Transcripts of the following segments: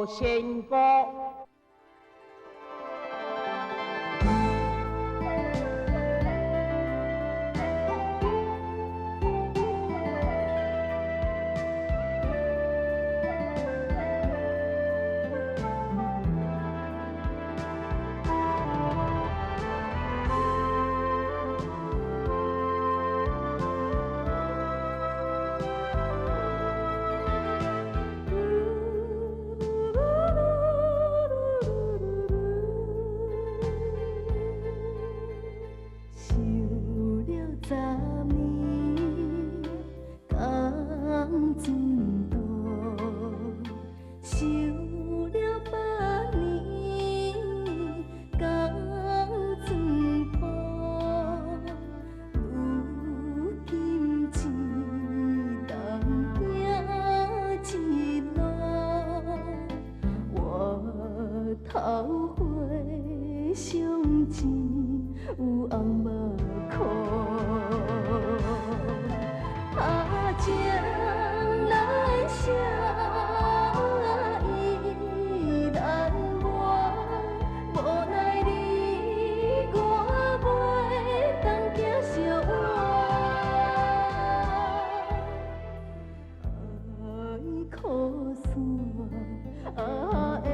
仙姑。想了10年，仝阵途；想了100年，仝阵步。如今只当行一路，我头花相见有红目箍。啊，情难舍，意难忘，无奈你我袂当行相换。愛苦酸，啊緣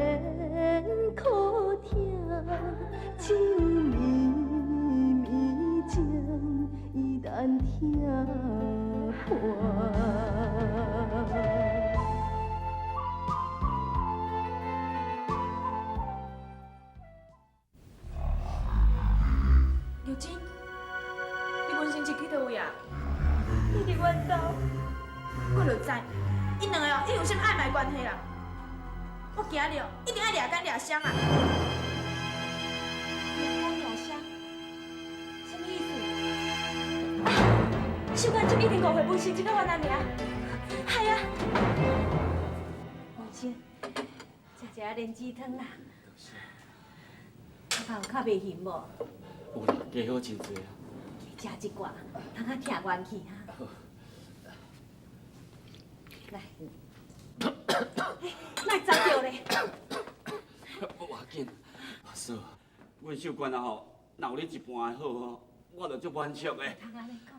苦疼，酒綿綿情，意難聽破。玉珍，你文生是去佗位啊？你佇阮兜，我就知，𪜶兩个哦，一定有啥物曖昧關係啦。我今日哦，一定愛掠奸掠雙啊！掠奸掠雙，啥物意思？啊！秀娟就一定誤會文生這個阮阿娘。係啊，文生，食一下蓮子湯啦。頭有較袂眩無？有啦，加好真濟啊！食一寡，通較疼元氣哈。來，哪會髒著咧？無要緊，阿嫂，阮秀娟啊吼，若有你一半的好吼，我就足滿足的。通按呢講。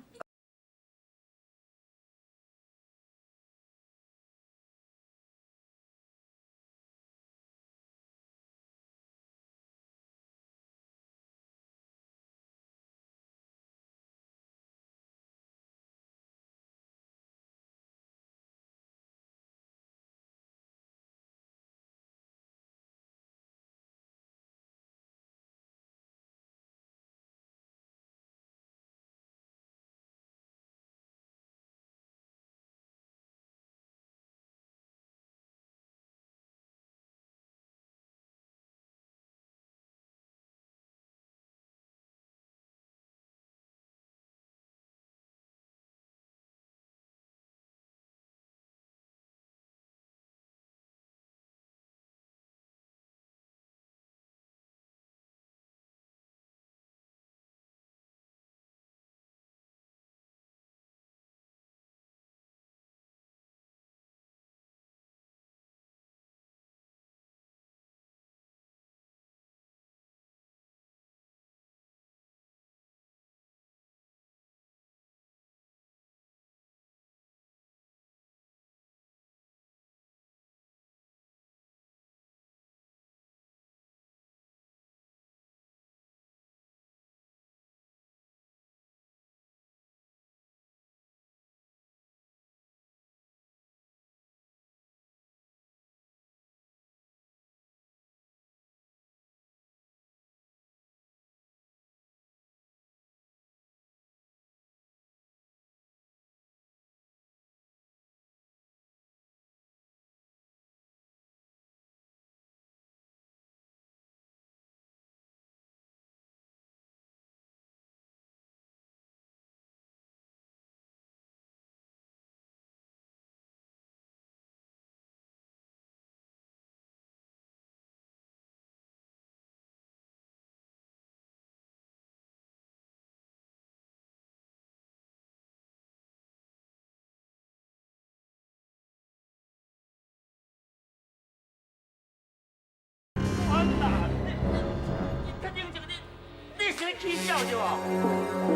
咧起笑對無？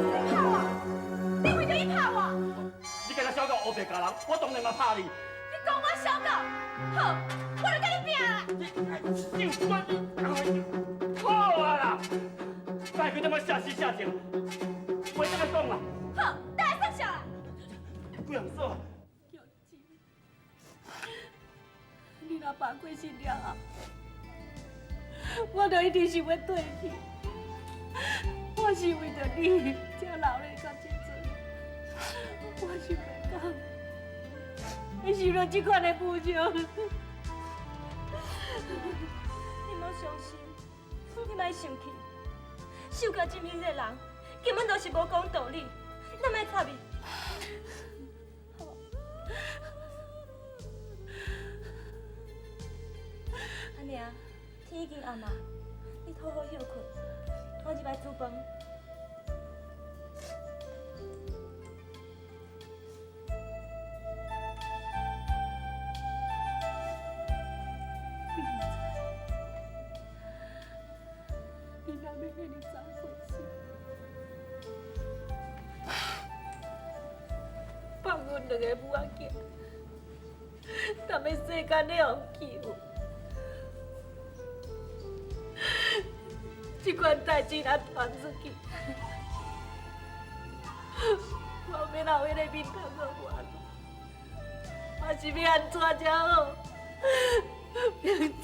你拍我！你為著伊拍我？你敢若小狗烏白咬人，我當然嘛拍你。你講我小狗，好，我就佮你拚啦！秀娟，好啊啦，莫閣這麼下死下情，話這麼講啦。好，等下算數啦。貴人嫂。你若爸過身了後，我就一直想欲轉去。我是為著你才留咧到這陣，我想袂到會受到這款的侮辱。你莫傷心，你莫生氣。秀娟這面的人根本就是無講道理，咱莫插伊。阿娘，天已經暗啊，你好好歇睏，我入來煮飯。你若欲遐爾早過身，放阮兩个母仔囝，踮咧世間咧予欺負。這款代誌若傳出去，我欲留彼個面頭閣還，還是欲按怎才好？明知，你就知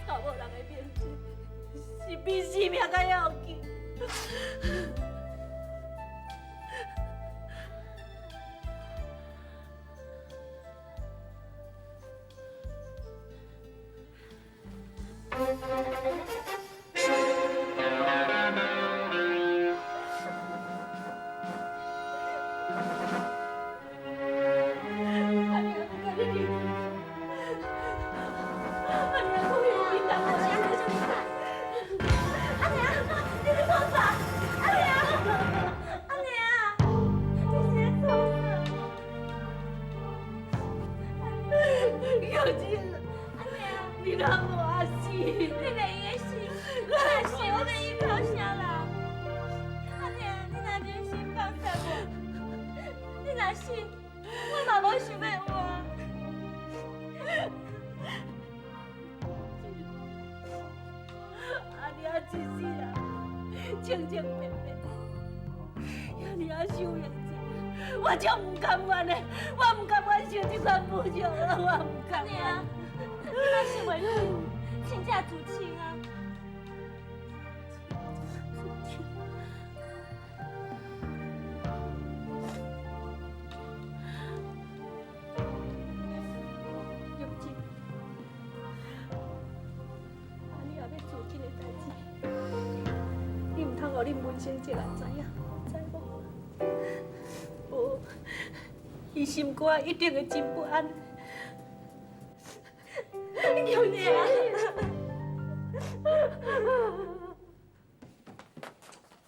查某人的面子是比性命閣要緊。清清白白，遐爾仔受刑者，我足毋甘願的，我毋甘願受這款侮辱啊！我毋甘願。你莫想袂開，清者自清啊！玉珍，阿你也欲做這个代誌，你毋通予恁文生一人知影，知無？無，伊心肝一定會真不安。玉珍。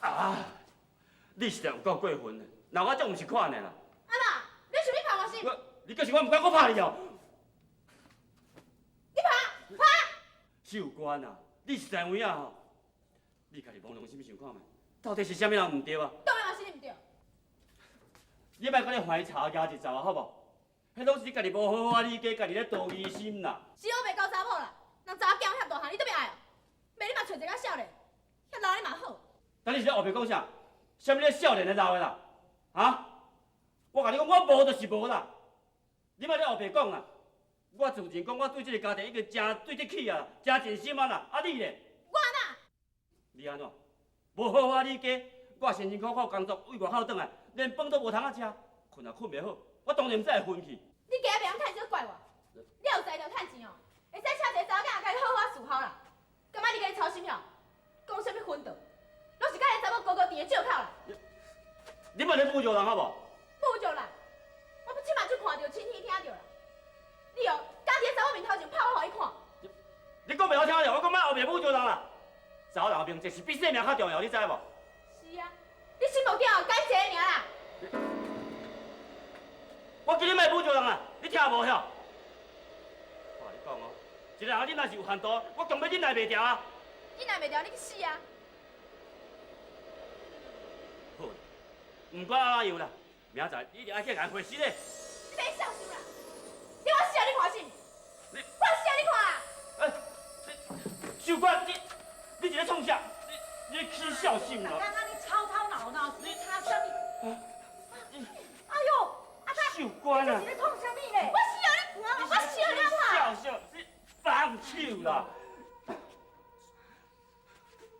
啊！你實在有夠過分的，那我這毋是款的啦。阿媽，你想欲拍我心？我，你閣是我毋敢閣拍你哦。你拍，拍！秀娟啊，你實在有影吼？你家己摸良心想看覓，到底是啥物人毋對啊？當然嘛是你毋對。你莫閣咧懷查舉一查好無？彼攏是你家己無好好理解，家己咧多疑心啦。是烏白交查某啦，人查某囝遐大漢，你都欲愛哦？袂你嘛揣一个少年，遐老你嘛好。但你是咧烏白講啥？啥物咧少年的老的啦？啊？我共你講，我無就是無啦。你莫咧烏白講啦。我自認講，我對這個家庭已經誠對得起啊，誠盡心啊啦。啊你咧？我按怎？你按怎？無好好理解，我辛辛苦苦工作，為外口轉來，連飯都無通仔食，睏也睏袂好，我當然毋知會昏去。你加袂曉趁錢怪我？你有才調趁錢哦，會使請一個查某囝共你好好伺候啦。感覺你家己操心哦？講啥物分道，攏是佮彼查某高高甜的借口啦。你莫咧侮辱人好無？侮辱人？我親目睭看著，親耳聽著啦。你哦，敢佇彼查某面頭前拍我，予伊看。你講袂好聽著，我講莫後面侮辱人啦。查某人的名節是比性命較重要，你知無？是啊，你心目中哦，改一個名啦。我叫你莫侮辱人啦，你聽無遐？我共你講哦，一个人忍耐是有限度，我强欲忍耐袂牢啊。忍耐袂牢，你去死啊！好，毋管按怎样啦，明仔载你一定爱去共伊回失礼。你欲笑啥啦？你我死予你看是毋？你我死予你看啊！哎，秀官，你是咧创啥？你咧起笑心啦？刚刚你吵吵闹闹，你吵啥物？哎呦，阿达，秀官啊！你是咧创啥物咧？我死予你看，我死予你看！笑笑，你放手啦！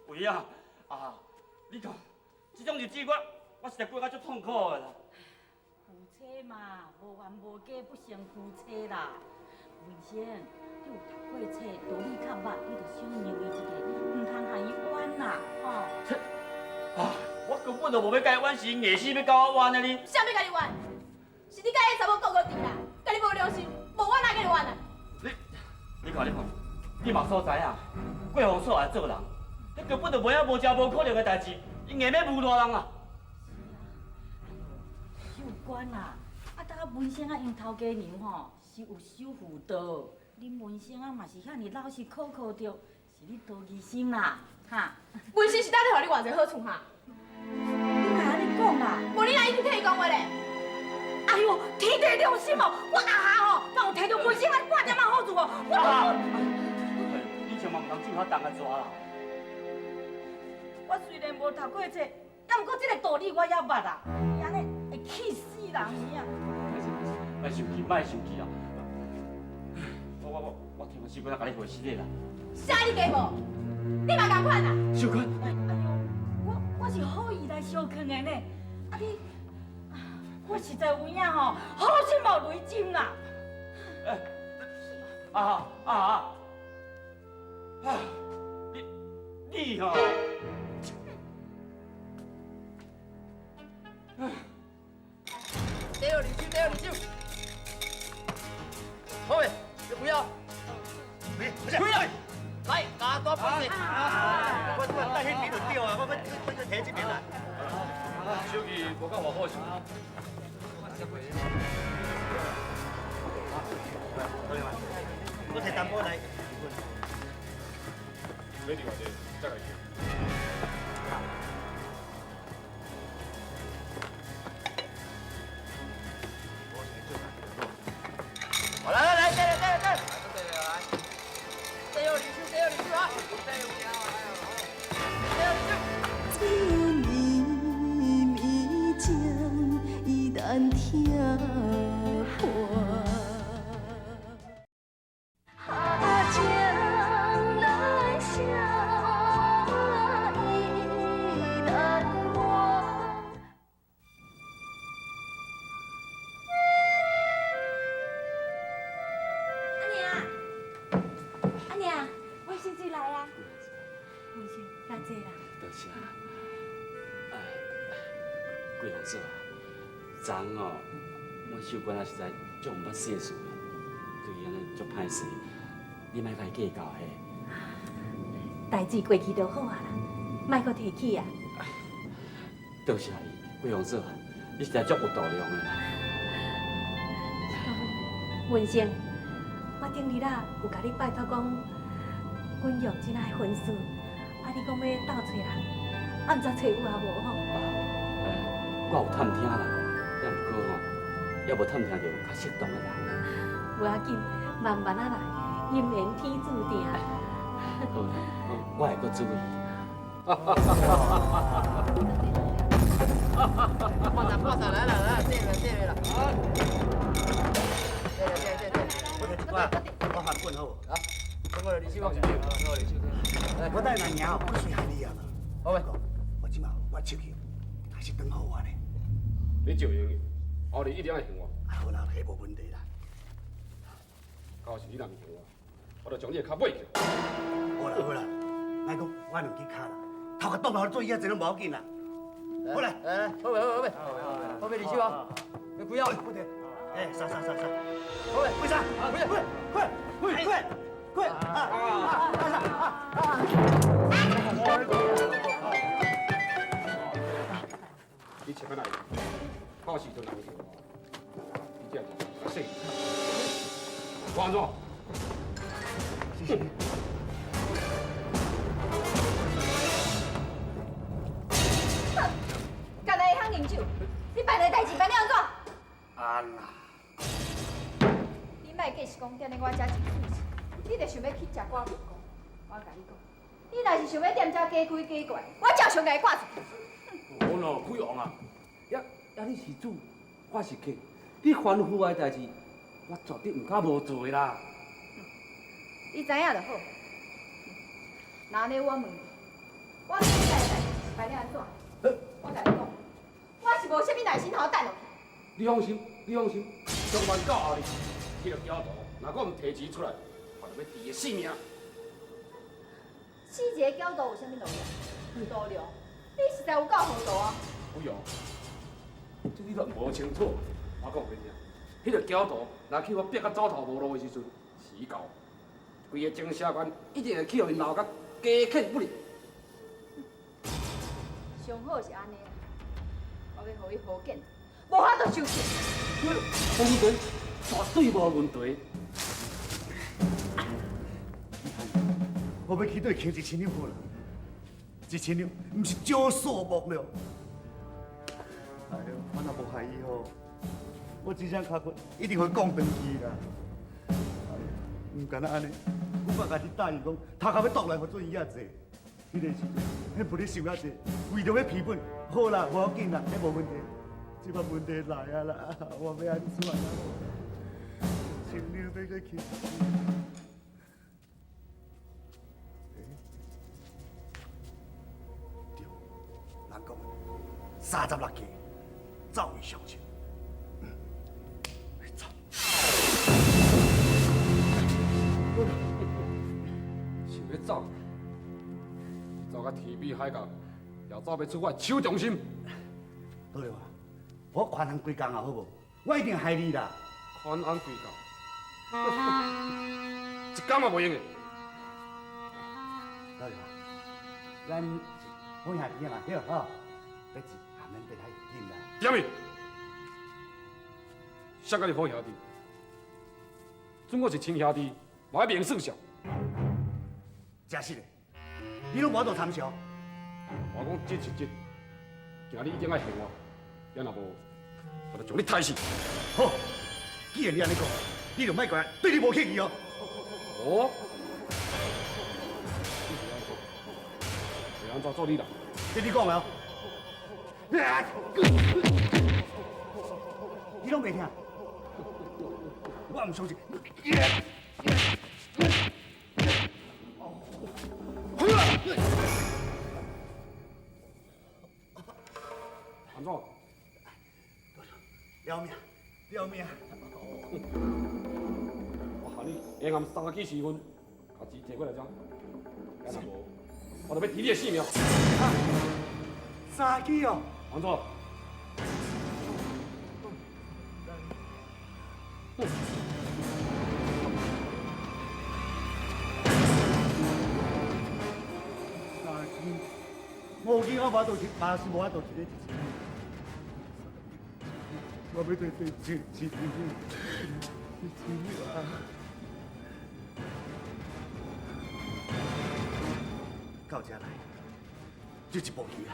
喂啊，啊，你看，这种日子我实在过甲足痛苦的啦。夫妻嘛，无冤无家不成夫妻啦。文生，你有读过册，道理较捌，你就小让伊一下，毋通予伊冤啦，吼。啊，我根本就无欲共伊冤，是伊硬死欲共我冤的呢。谁欲共你冤？是你佮彼查某顾顾甜啦，佮你无良心，无我哪共你冤啊？你看你看，你嘛所知影，桂红嫂来做人，彼根本就袂晓无食无可能的代志，伊硬欲侮辱人啊！是啊，哎呦，秀官啊，啊，搭文生啊，𪜶头家娘吼是有守妇道，恁文生啊嘛是遐尔老实可靠著，是你多疑心啦，哈？文生是到底予你偌济好处哈？你哪按呢讲啦？无你哪一直替伊讲话咧？哎呦，天地良心哦，我阿下吼，哪有提著文生啊半点仔好处哦？我啊！你千万毋通咒遐重的纸啦！我虽然无读过册，啊，毋过这个道理我也捌啊。伊按呢会气死人尔。莫生气，莫生气啊！我听秀官共你回失礼啦。啥你加无？你嘛仝款啊？秀官，哎呦，我是好意来相劝的呢。啊你，我实在有影吼，好心无雷针啦。哎，啊啊啊！啊，你吼！第二手，第二手。好未？你不要。不不要。来，加多本事。我带彼边就对啊，我提这边来。手气无够偌好是？我提淡薄来。买伫偌济，再来去。来来来，对对对对，来，加油，二手，加油，二手啊！加油，加油，这绵绵情意难听破。情难舍，意难忘。阿娘，阿娘，我先进来啊。文生，来坐啦。多谢。桂红嫂啊，昨昏哦，阮秀官啊实在足毋捌世事的，对伊按呢足歹势，你莫共伊计较嘿。代志过去就好啊啦，莫阁提起啊。多谢你，桂红嫂，你实在足有度量的啦。文生，我顶日啊有共你拜托讲，阮玉真爱婚事，啊你讲欲斗揣人，啊毋知揣有啊无吼？我有探听啦，也毋过吼，犹无探听著较适当的人。无要紧，慢慢仔来，姻缘天注定。好，我会阁注意。挂上挂上，来来来，对了对了。对对对对。我提一寡，我含棍好无？啊，我二手，我二手。我等下赢哦，我随害你啊。好未？我这马我手气还是转好我呢。你就用的，后日一定爱还我。好啦，彼无问题啦。到时你若毋还我，我就将你的跤买去。好啦好啦，莫讲我两支跤啦，头壳冻予做伊遐济拢无要紧啦。好来，来来，好未好未好未，二手啊，你开啊！哎，杀杀杀杀！好未？为啥？快快快快快！啊啊啊啊！你千万来，到时阵若毋还我，你这样子，较细。我按怎？干焦会晓饮酒，你办的代志办了按怎？啊啦！你莫计是讲踮咧我遮真水势，你就想欲去食我面光。我共你讲，你若是想欲踮遮假鬼假怪，我照常共伊赶出去。无咯，开王啊！呀呀，你是主，我是客，你吩咐我的代志，我绝对毋敢无做的啦。你知影就好。那按呢我问你，我今日的代志是办了按怎？我共你讲，我是无啥物耐心通等落去。你放心，你放心，上班到后日，彼个刁徒若阁毋提钱出来，我就欲治伊性命。死一个刁徒有啥物路用？路用，你实在有够糊涂啊！不用，这你都无清楚。我讲予你听，彼个刁徒若去我逼甲走投无路的时阵，死到规个精舍县一定会去予𪜶闹甲鸡犬不宁。上好是按呢，我欲予伊好见，无法度受气。无问题，绝对无问题。我欲去对牵一千两好啦，一千两，毋是少数目了。哎哟，我若无害伊吼，我这声跤骨一定会讲断去啦。哎呀，毋干焦按呢，我嘛共你答应讲，头壳欲剁来予准伊遐济。彼个时阵，彼无咧想遐济，为著欲皮本，好啦，无要紧啦，彼无问题。这摆问题来啊啦，我欲按怎啊？千两欲阁去。对，人讲36计，走为上策。走。想欲走，走到天边海角，也走袂出我的手中心。对啊，我宽容几工啊，好无？我一定害你啦。宽容几工？一工嘛袂用的。对啊，咱好兄弟嘛，对吼？别急，免别太紧啦。点去？谁佮你好兄弟？准我是亲兄弟，嘛爱明算数。真实的，你拢无法度参详。我讲这是真，今日一定爱还我，要若无，我就将你杀死。好，既然你按呢讲，你就莫怪对你无客气哦。哦，你是按怎？会按怎做你人？这你讲的哦。你拢袂听，我毋相信。按怎？了命，了命！我喊你下暗3更时分，共钱提过来遮。要若无，我就欲提你的性命。3更哦？按怎？3更，5更我无法度去，嘛是无法度去咧一千。我欲对对一千一千啊！到遮来，就一步棋啦。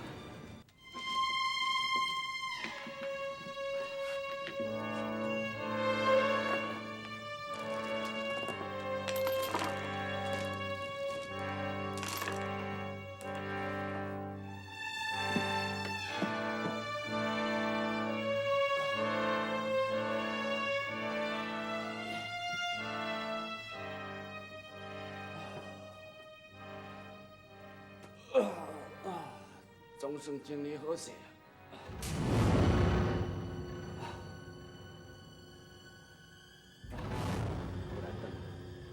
总算整理好势啊！我来等，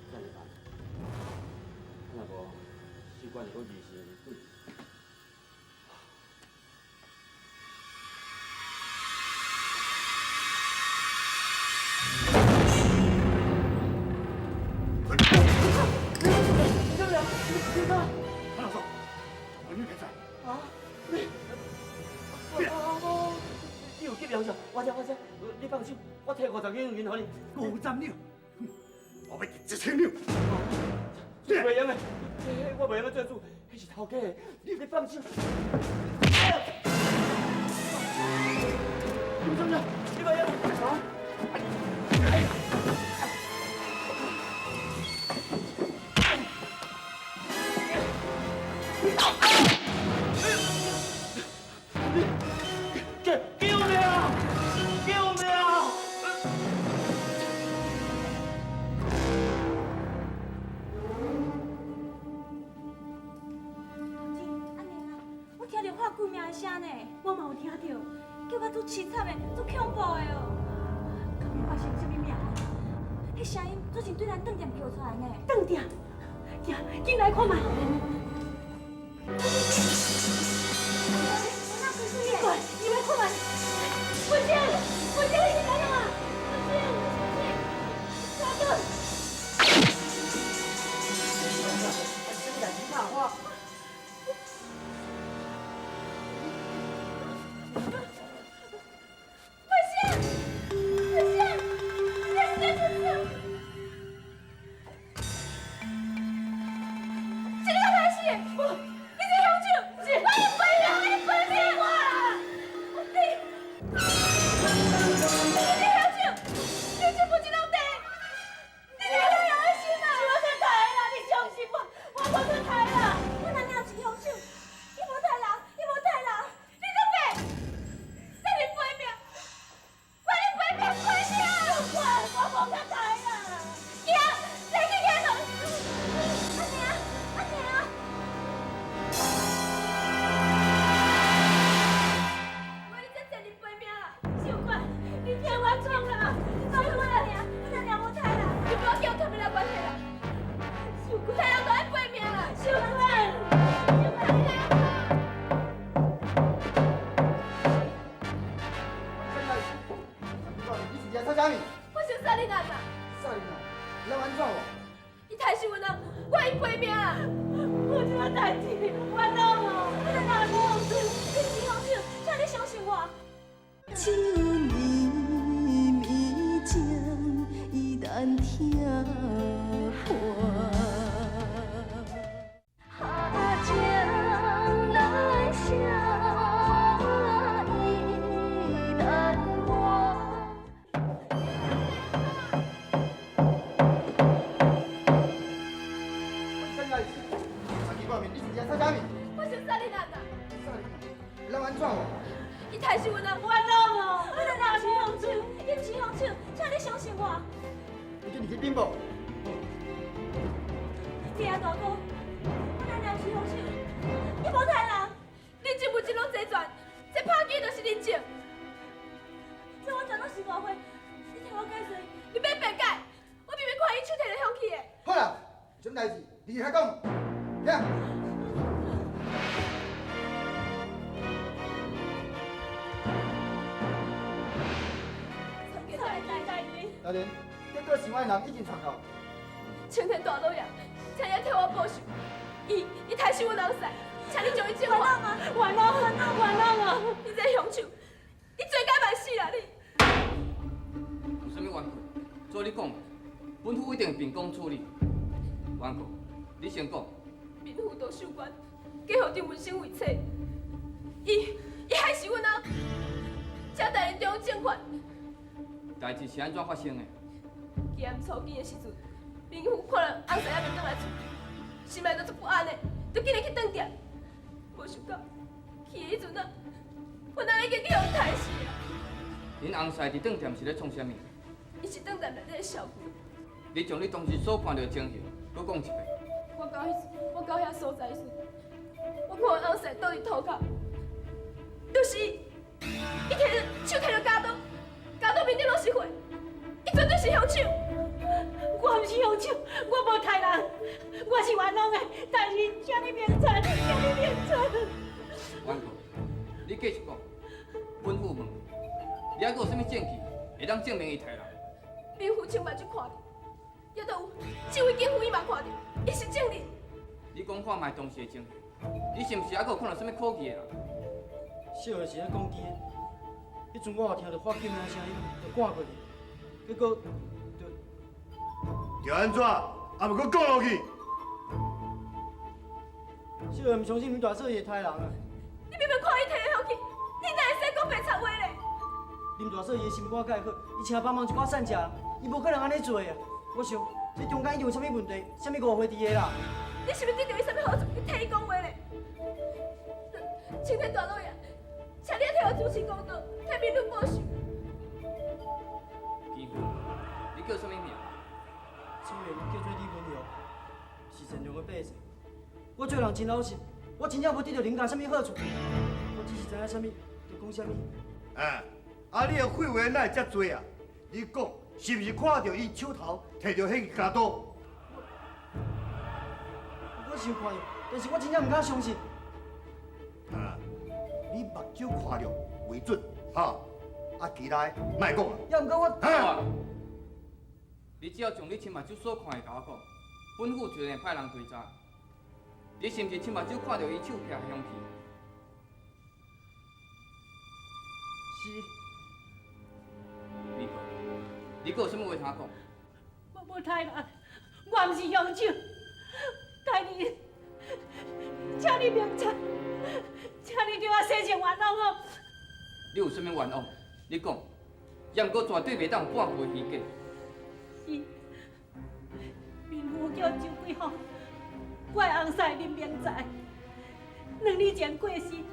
等下吧。若无，习惯是阁疑神疑鬼。你怎？潘老师，我女在。啊！你，你有急用啥？我遮我遮，你放心，我提50两银予你。50两，我欲提1000两。袂用的，我袂用得做主，彼是头家的，你放手。你创啥？你袂用啊？救救命啊！救命啊！真按呢啦，我听著喊救命的声呢，我嘛有听著，叫甲足凄惨的，足恐怖的哦。敢会发生啥物命案？彼声音足像对咱饭店叫出来呢。饭店，行，紧来看觅。快，入来看觅。文静，文静，你是按怎啊？文静，文静，大哥。什么代志？拍我？文静，文静，你是在做啥？是你开始的，你这凶手，我伊赔命，你赔命我啦！你，你这凶手，你这不是拢地，你这有良心啊！是我去杀的啦，你相信我，我无去杀啦。我哪有是凶手？伊无杀人，伊无杀人，你这白，这是赔命，我你赔命赔命！我我无去杀啦。行，来去开门。阿娘，阿娘。我你这真是赔命啦！秀管，你听我讲啦，拜托我阿娘，我阿娘无杀人，你不要叫我跟他关系啦。秀管，杀人就爱赔命啦！秀管，秀管，你来啊！你是来创啥物？我想杀你人啦！杀人啊？你要按怎无？伊杀死阮翁，我会赔命啦！我这个代志，我拢哦，我哪无？你是凶手，请你相信我。手绵绵情，伊难听破。情难舍，意难忘。什么代志？三更半暝，你是来创啥物？我想杀你人啦！杀人啊？你要按怎无？伊杀死阮翁，我拢哦，我哪是凶手？伊毋是凶手，请你相信我。你紧入去禀报。是啊，大哥，我哪是凶手？伊无杀人，恁这不真拢齐全，这拍机就是人证。这我全拢是误会，你替我解释，你免辩解，我明明看伊手提著凶器的。好啦，什么代志？你去遐讲。行。大人，结果想爱人已经传到。青天大老爷，请你替我报仇。伊伊杀死阮翁婿，请你将伊正法。冤枉啊！冤枉啊！你这凶手，你罪该万死啦你！有啥物冤屈？照你讲，本府一定秉公处理。冤屈，你先讲。民妇杜秀娟嫁予张文生为妻，伊伊害死阮翁，请大人将伊正法。代志是按怎发生的？今暗初见的时阵，民妇看到翁婿犹未转来厝，心内就足不安的，就紧去饭店。无想到去的彼阵啊，阮翁已经去予刣死啊！恁翁婿伫饭店是咧创啥物？伊是饭店内底的小姑。你将你当时所看到的情形，阁讲一遍。我到遐所在时，我看阮翁婿倒伫涂跤，就是伊，伊提著手提著镊刀，镊刀面顶拢是血，伊绝对是凶手。我毋是凶手，我无杀人，我是冤枉的。但是，请你明察，请你明察。冤屈，你继续讲。本府问你，你还阁有啥物证据会当证明伊杀人？民妇亲目睭看著，也都有这位警夫伊嘛看著，伊是证人。你讲看觅当时的情形，你是毋是还阁有看到啥物可疑的人？小的是咧讲机的，彼阵我也听著喊救命的声音，就赶过去，结果就就按怎？还袂阁讲落去？小慧毋相信林大嫂伊會刣人啊！你明明看伊提凶器，你哪會使講白賊話咧？林大嫂伊的心肝蓋好，伊請幫忙一寡散食，伊無可能按呢做啊！我想這中間一定有啥物問題，啥物誤會佇个啦。你是毋是得著伊啥物好處，你替伊講話咧？青天大老爺，請你替我主持公道，替民女報仇。基本，你叫啥物名？此人叫做李文雄，是善良的百姓。我做人真老實，我真正無得著林家啥物好處，我只是知影啥物就講啥物。哎，啊你的廢話哪會遮濟啊？你講是毋是看著伊手頭提著彼支鉸刀？我是有看著，但是我真正毋敢相信。啊，你目睭看著為準，哈，啊其他的莫講啊。也毋過我，好啊，你只要將你親目睭所看的共我講，本府自然會派人追查。你是毋是親目睭看著伊手提凶器？是。美國，你閣有啥物話通講？我無刣人，我毋是兇手。大人，請你明察，請你對我洗清冤枉哦。你有啥物冤枉？你講，也毋過絕對袂當有半句虛假。是，民夫叫周桂芳，我的翁婿林明才，兩年前過身，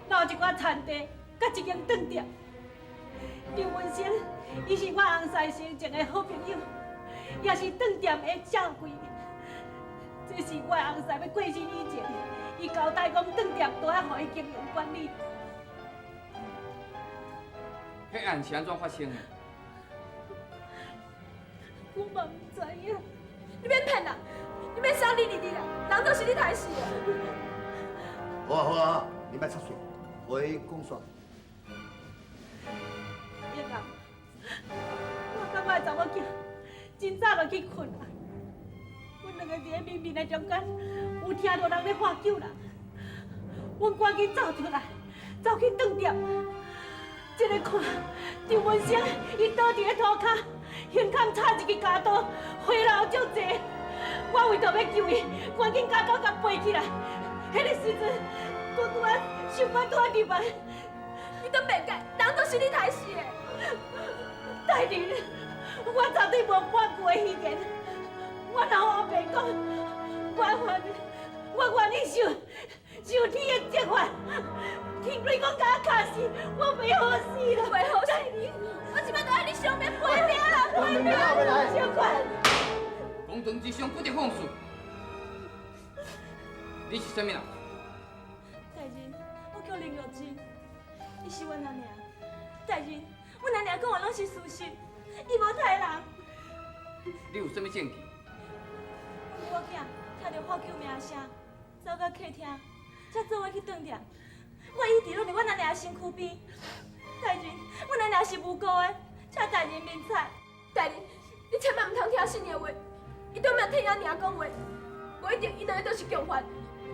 留一寡田地，佮一間當店。劉文生，伊是我翁婿生前的好朋友，也是當店的掌櫃。這是我翁婿欲過身以前，伊交代講當店都愛予伊經營管理。彼案是按怎發生的？我嘛毋知影。你免騙人，你免傷你弟弟啦，人都是你刣死的。好啊好啊，你莫插喙，予伊講煞。英啊，我佮我的查某囝真早就去睏啊。阮兩个佇咧眠眠的中間，有聽著人咧喝救人，阮趕緊走出來，走去當店。這个看，張文生伊倒佇咧塗跤，胸坎插一支鉸刀，血流足濟。我為著欲救伊，趕緊鉸刀共拔起來。彼个時陣，拄拄仔想法拄仔入來，你都辯解，人都是你刣死的。大人，我絕對無半句的虛言。我若烏白講，我願意受天的責罰。天雷公共我敲死，我袂好死啦！袂好死！我這擺就愛你相命賠命啦，賠命！小官，公堂之上不得放肆。你是啥物人？大人，我叫林玉珍，伊是阮阿娘。大人，阮阿娘講話攏是事實，伊無刣人。你有啥物證據？阮母仔聽著喊救命聲，走到客廳，才做伙去當店。我一直攏佇阮阿娘身軀邊。大人，阮阿娘是無辜的，請大人明察。大人，你千萬毋通聽信伊的話，伊當面替阿娘講話，無一定𪜶兩个都是共犯。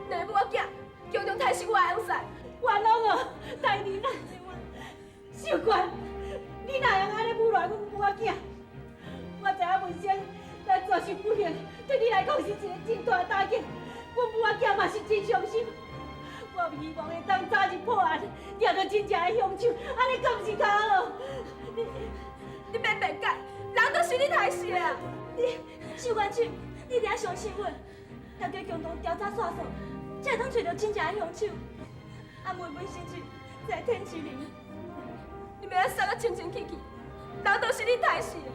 兩个母仔囝共同刣死我的翁婿。冤枉哦，大人啊！秀官，你哪會用按呢侮辱阮母仔囝？我知影文生來做受不幸，對你來講是一个真大打擊。阮母仔囝嘛是真傷心。我希望會當早日破案，抓著真正的兇手，按呢敢毋是較好？你免辯解，人都是你刣死的啊！你秀官長，你一定要相信阮，大家共同調查線索，才會當揣著真正的兇手。啊，梅文生就在天之靈，你免殺甲清清氣氣，人都是你刣死的。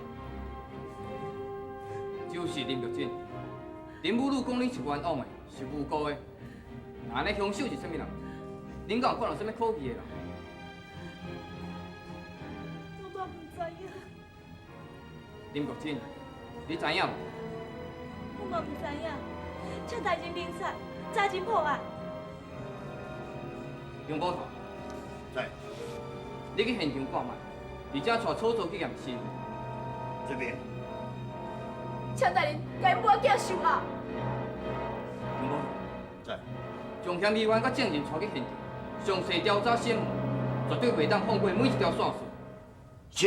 就是林玉珍，林母女講你是冤枉的，是無辜的。那按呢兇手是啥物人？恁敢有看著啥物可疑的人？我嘛毋知影。林國珍，你知影無？我嘛毋知影，請大人明察，早日破案。杨捕頭，在。你去現場看覓，而且帶草草去驗屍。這邊。請大人共𪜶母仔囝收押。楊捕頭，在。將嫌疑員佮證人帶去現場，詳細調查審問，絕對袂當放過每一條線索。是。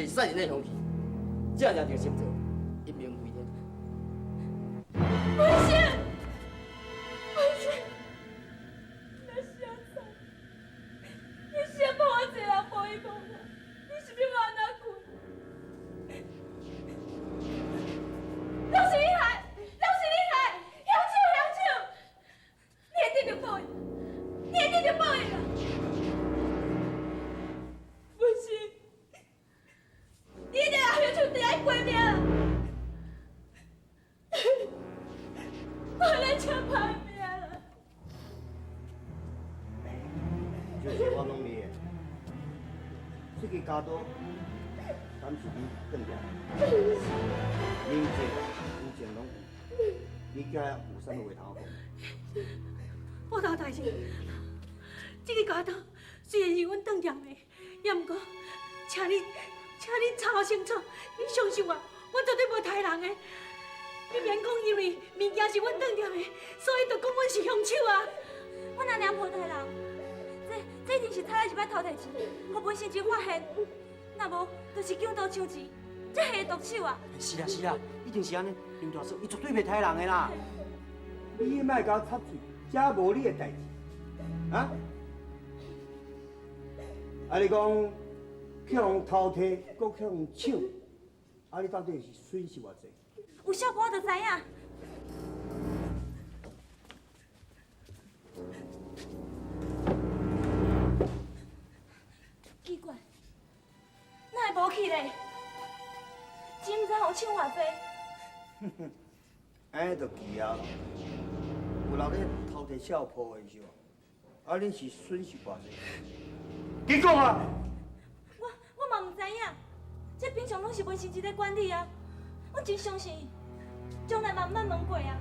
就是杀人的凶器，这尔就心做，一命归天。文生，文生，你啥惨？你先把我一个人抱伊无我，你是欲按怎过？拢是你害，拢是你害，凶手，凶手！你会得著报应，你会得著报应啦！文生，你一定予凶手伫爱过命啦！我来真歹命啦！就是我问你的，这个铰刀敢是你断掉？明证、有证拢有，你今有啥物话通讲？捕头大人，这个铰刀虽然是阮断掂的，也毋过，请你，请你查清楚，你相信我，我绝对无刣人的。你免讲，因为物件是阮断掂的，所以就讲阮是凶手啊！我哪尔无刣人？这一定是蔡一摆偷提钱，予文生之发现，若无就是强盗抢钱，才下毒手啊！是啦是啦，一定是按呢。林大嫂，伊绝对袂刣人的啦。你莫共我插嘴，这无你的代志，啊？啊，你讲去予偷提，阁去予抢，啊，你到底是损失偌济？有小我就知影。奇怪，哪会无去咧？真毋知予抢偌济。哼哼，按呢就奇啊！有人咧偷提笑破的是无？啊，恁是损失偌济？紧讲啊！我嘛毋知影，这平常拢是文生之咧管理啊，我真相信伊，从来嘛毋捌问过啊。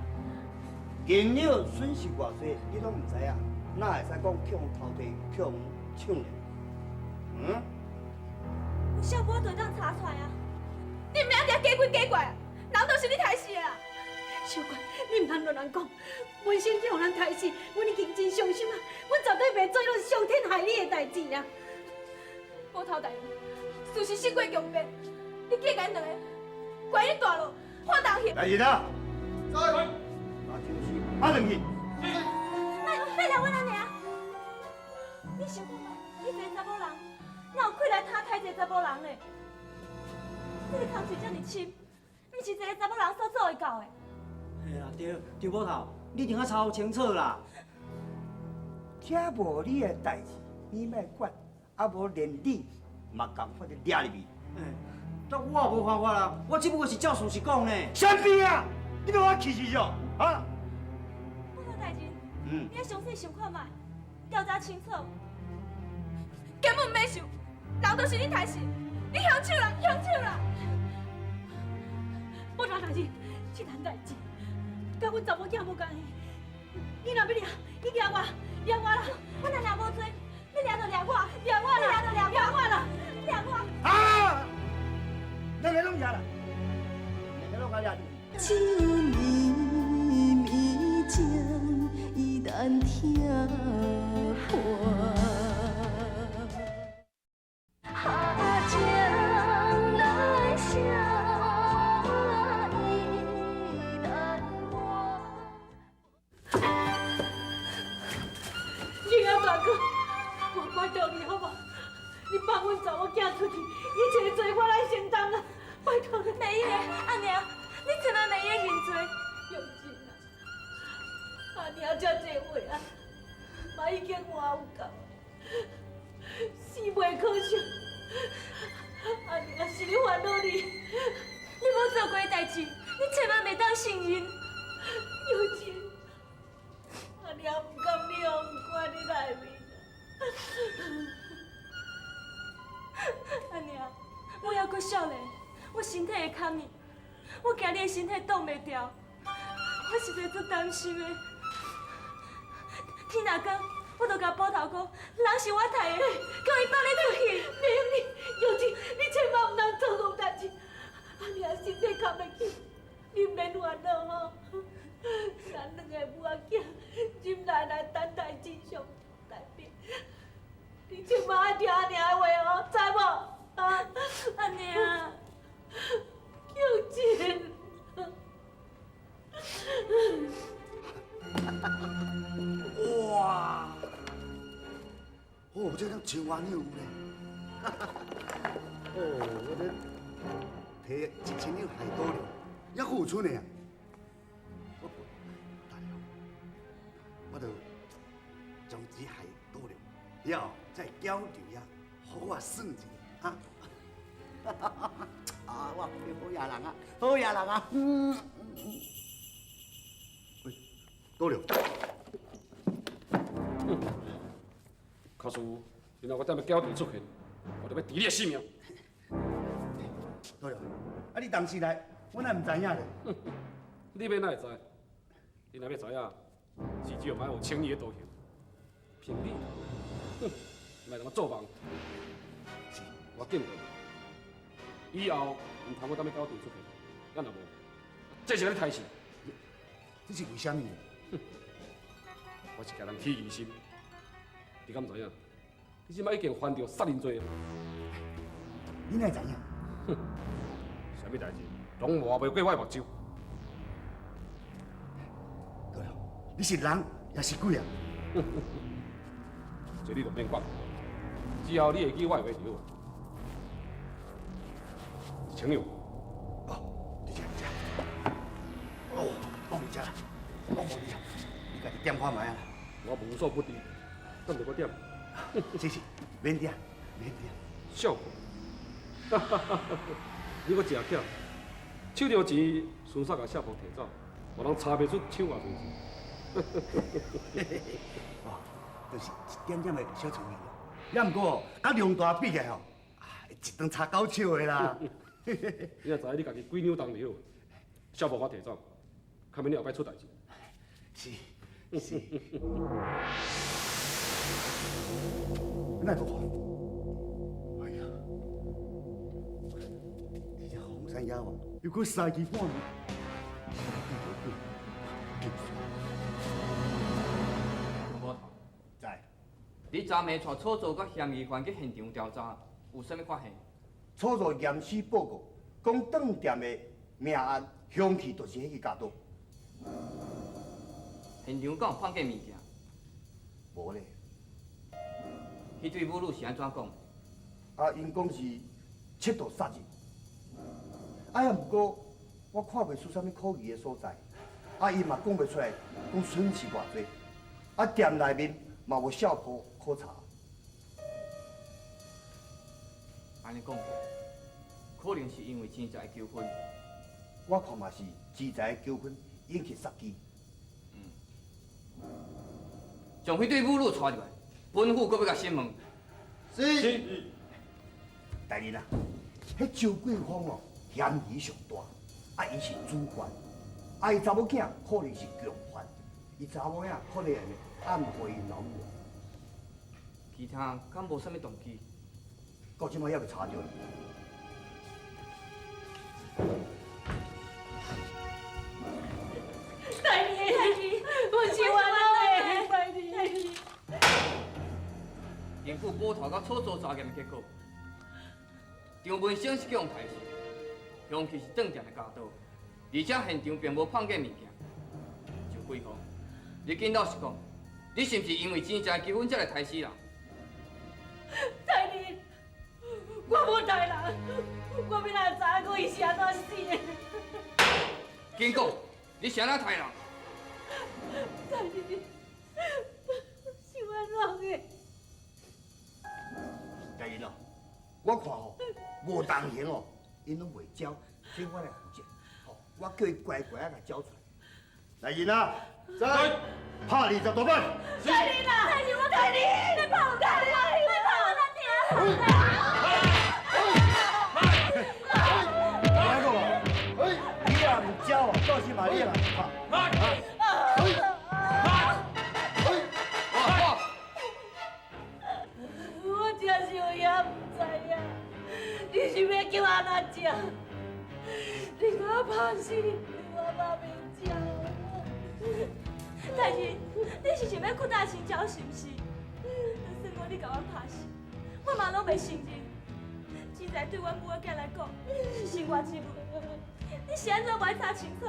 银两损失偌济，你拢毋知影，哪会使讲去予偷提、去予抢咧？嗯？有小我就会当查出来啊！你毋免伫遐假鬼假怪啊！人都是你刣死的啦！小官，你毋通乱人讲，文生去予人刣死，阮已经真伤心啊！阮绝对袂做彼伤天害理的代志啊！捕头大人，事实胜过强辩，你计共𪜶两个关去大牢判重刑。来人啊！在。把枪丝拍断去。莫掠阮阿娘！你想看觅，你一个查某人，哪有气力通刣一个查某人呢？这个工课遮尔深，毋是一个查某人所做会到的。嘿啦，对，张捕头，你一定爱查清楚啦。这无你的代志，你莫管，啊无连你嘛共款咧掠入去。欸，但我也无犯法啊，我只不过是照事实讲呢。啥边啊？你欲我气死哦？啊？捕头大人，你爱详细想看觅，调查清楚。根本毋免想，人都是你刣死，你凶手啦，凶手啦！捕头大人，这单代志，佮阮查某囝无关系。你若欲掠，你掠我，掠我啦！我若掠无罪，你掠就掠我，掠我啦！掠就掠掠我啦！掠我！啊！两个拢掠啦，两个拢共掠进去。手绵绵情，伊难听破。情难舍，意难忘。你啊大哥，我拜托你好无？你放阮查某囝出去，一切罪我来承担啊！拜托你。袂用的，阿娘，你千万袂用认罪。玉珍啊，阿娘这济岁啊，嘛已经活有够，死袂可惜。阿娘是咧烦恼你，你无做过的代志，你千万袂当承认。玉珍，阿娘毋甘你予人关伫内面。阿娘，我犹阁少年，我身体会堪你，我惊你的身体挡袂牢，我实在足担心的。天若光，我就共捕头讲，人是我刣的，叫伊放你出去。袂用你，玉珍，你千万毋通做戆代志。阿娘身体扛袂起，你毋免烦恼吼。咱两个母仔囝，忍耐来等待真相大白。你千万爱听阿娘的话哦，知无？啊！按呢啊？求情。哇！哦，这拢千外两有咧。哦，我这提1000两害多了，犹阁有剩的啊。大了，我就将钱害倒了，了后再交场遐好好算一下，哈。啊，我好野人啊，好野人啊。喂，倒了。假使你若我踮咧搅场出现，我就欲挃你的性命。对了，啊你当时来，我哪毋知影咧？你欲哪会知？你若欲知影，至少嘛爱有千里的道行。凭你，哼，莫通做梦。是，我警告你，以后毋通阁踮咧搅场出现，咱若无，这是欲刣死。这是为啥物？哼，我是惊人起疑心。你敢知影？你这摆已经犯著杀人罪啊！你哪会知影？哼，啥物代志，拢瞒袂过我的目睭。对了，你是人抑是鬼啊？这你就免管，只要你会记我的话就好。1000两。哦，伫遮伫遮。哦，拢伫遮啦，拢无伫遮。你家己点看觅啊。我无所不知，等著我点。是是，免点，免点。笑话，你阁真巧，手著钱，顺手共谢婆提走，予人查袂出手偌济钱。哦，就是一点点的小聪明。也毋过，佮量大比起来吼，啊，一顿插狗手的啦。你若知你家己几两重就好，谢婆我提走，较免你后摆出代志。是是。哪会无？哎呀，这只红山野王又阁三更半暝，无头，在。你昨暝带草组佮嫌疑犯去现场调查，有啥物发现？草组验尸报告讲，断店的命案凶器就是彼支镢刀。现场敢有放过物件？无咧。彼对母女是按怎讲？啊，𪜶讲是窃盗杀人。啊，也毋过我看袂出啥物可疑的所在。啊，伊嘛讲袂出来，讲损失偌济。啊，店内面嘛无証拠可查。按呢讲起来，可能是因为钱财的纠纷。我看嘛是钱财的纠纷引起杀机。将彼对母女带入来，本府阁欲共审问。是。大人啊，彼周桂芳哦，嫌疑上大，啊，伊是主犯，啊，伊查某囝可能是共犯，伊查某囝可能会暗害𪜶老母。其他敢无啥物动机？到这摆犹未查著。大人，大人，我是冤枉的，大人。根据捕头佮草组查验结果，张文生是去予刣死，凶器是断店的镢刀，而且现场并无放过物件。周桂芳，你紧老实讲，你是毋是因为钱财纠纷才来刣死人？大人，我无刣人，我欲哪会知影讲伊是按怎死的？紧讲，你是按怎刣人？大人，是冤枉的。大人哦，我看吼无同行哦，𪜶拢袂招，所以我来负责。吼，我叫伊乖乖仔共招出来。来人啊，在，拍20大板。大人啊，大人，我大人，你拍我大人，你拍我大人。来个，你若毋招哦，到时嘛你来拍。我真是有影毋知影，你是欲叫按怎食？你共我拍死，我嘛袂食。大人，你是想欲扩大成交是毋是？就算讲你共阮拍死，我嘛拢袂承认。这钱财对阮母仔囝来讲是身外之物，你是按怎无爱查清楚？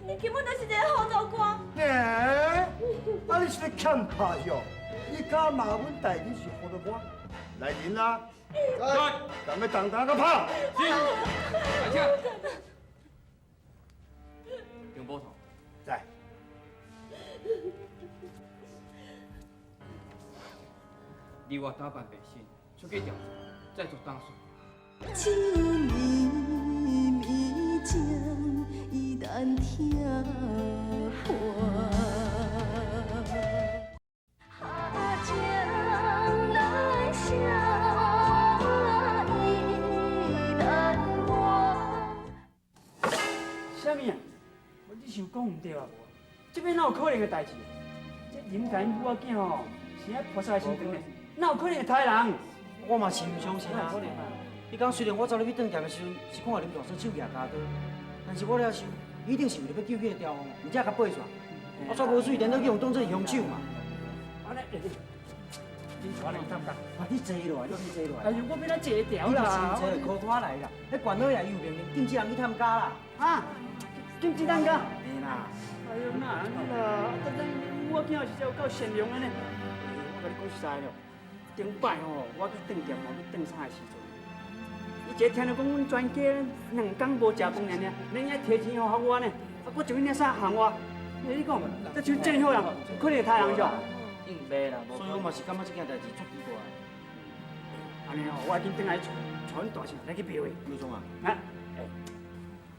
你根本就是一个糊涂官。欸，啊你是咧欠拍哟？你敢骂阮大人是糊涂官？来人啊！来，共伊重重佮拍。是。来请。张捕头。在。你我打扮白身，出去调查，再做打算。手绵绵情，伊难听破。情难舍，意难忘。啥物啊？你想讲毋对啊无？这边哪有可能的代志？这林家母仔囝吼，是爱菩萨的心肠呢，哪有可能会杀人？我嘛是毋相信啊！彼工虽然我走入去饭店的时阵，是看到林大嫂手举铰刀，但是我了想，伊一定是为了欲救彼个刁凤，毋才共背出来。我煞无水，连倒去予当做凶手嘛。安尼，你带来探家。啊，你坐落来，你先坐落来。哎呦，我欲怎坐调啦？你就先坐，苦拖来啦。彼管老爷伊有命令，禁止人去探家啦。啊，禁止探家？嘿啦。哎呦，哪按呢啦？啊，咱母仔囝实在有够善良的呢。我共你讲实在咯，顶摆吼，我去饭店吼，去顿餐的时阵，伊一个听著讲阮全家两工无食饭尔尔，恁遐提钱予我呢，啊，阁就恁遐啥喊我？你讲，这像正好人，可能会杀人是？硬袂啦，所以我嘛是感觉这件代志足奇怪。按呢吼，我紧转来带阮大婶来去庙会。为创啊？啊，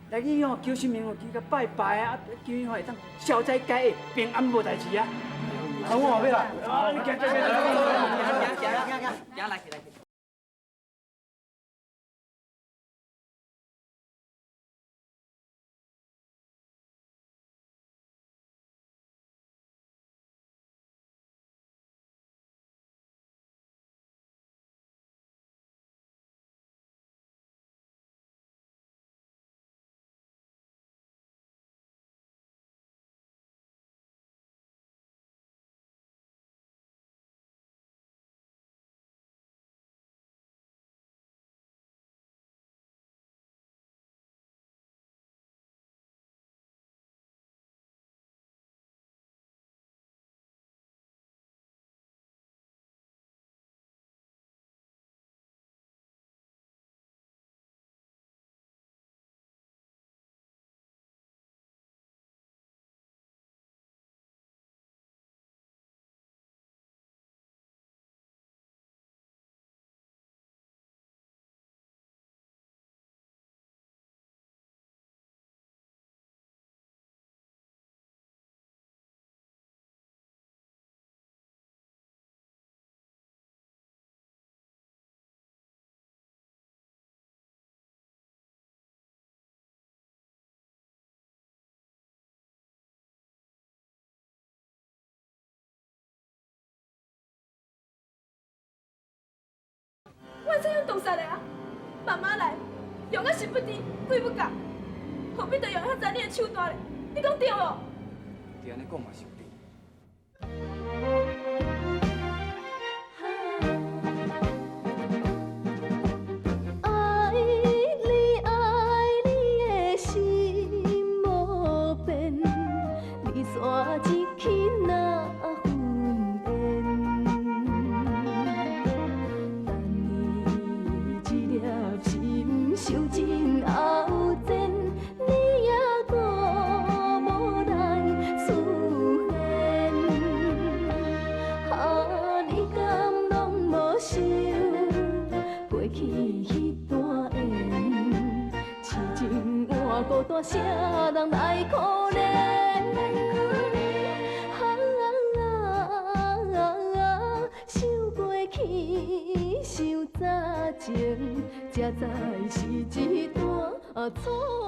来去吼求神明哦，去共拜拜啊，求伊吼会当消灾解厄，平安无代志啊。啊，我嘛欲来。啊，你行行行行行行行行来去来去。我怎样毒杀的啊？慢慢来，用啊神不知鬼不觉，何必著用遐残忍的手段咧？你讲对无？你按呢讲嘛是有理。爱你爱你的心无变，离散一起哪分缘？等你这粒心受尽后煎，你也阁无来出现。啊，你敢拢无想过去彼段缘？痴情换孤单，谁人来可怜？啊，想过去，想早前，才知是一段错。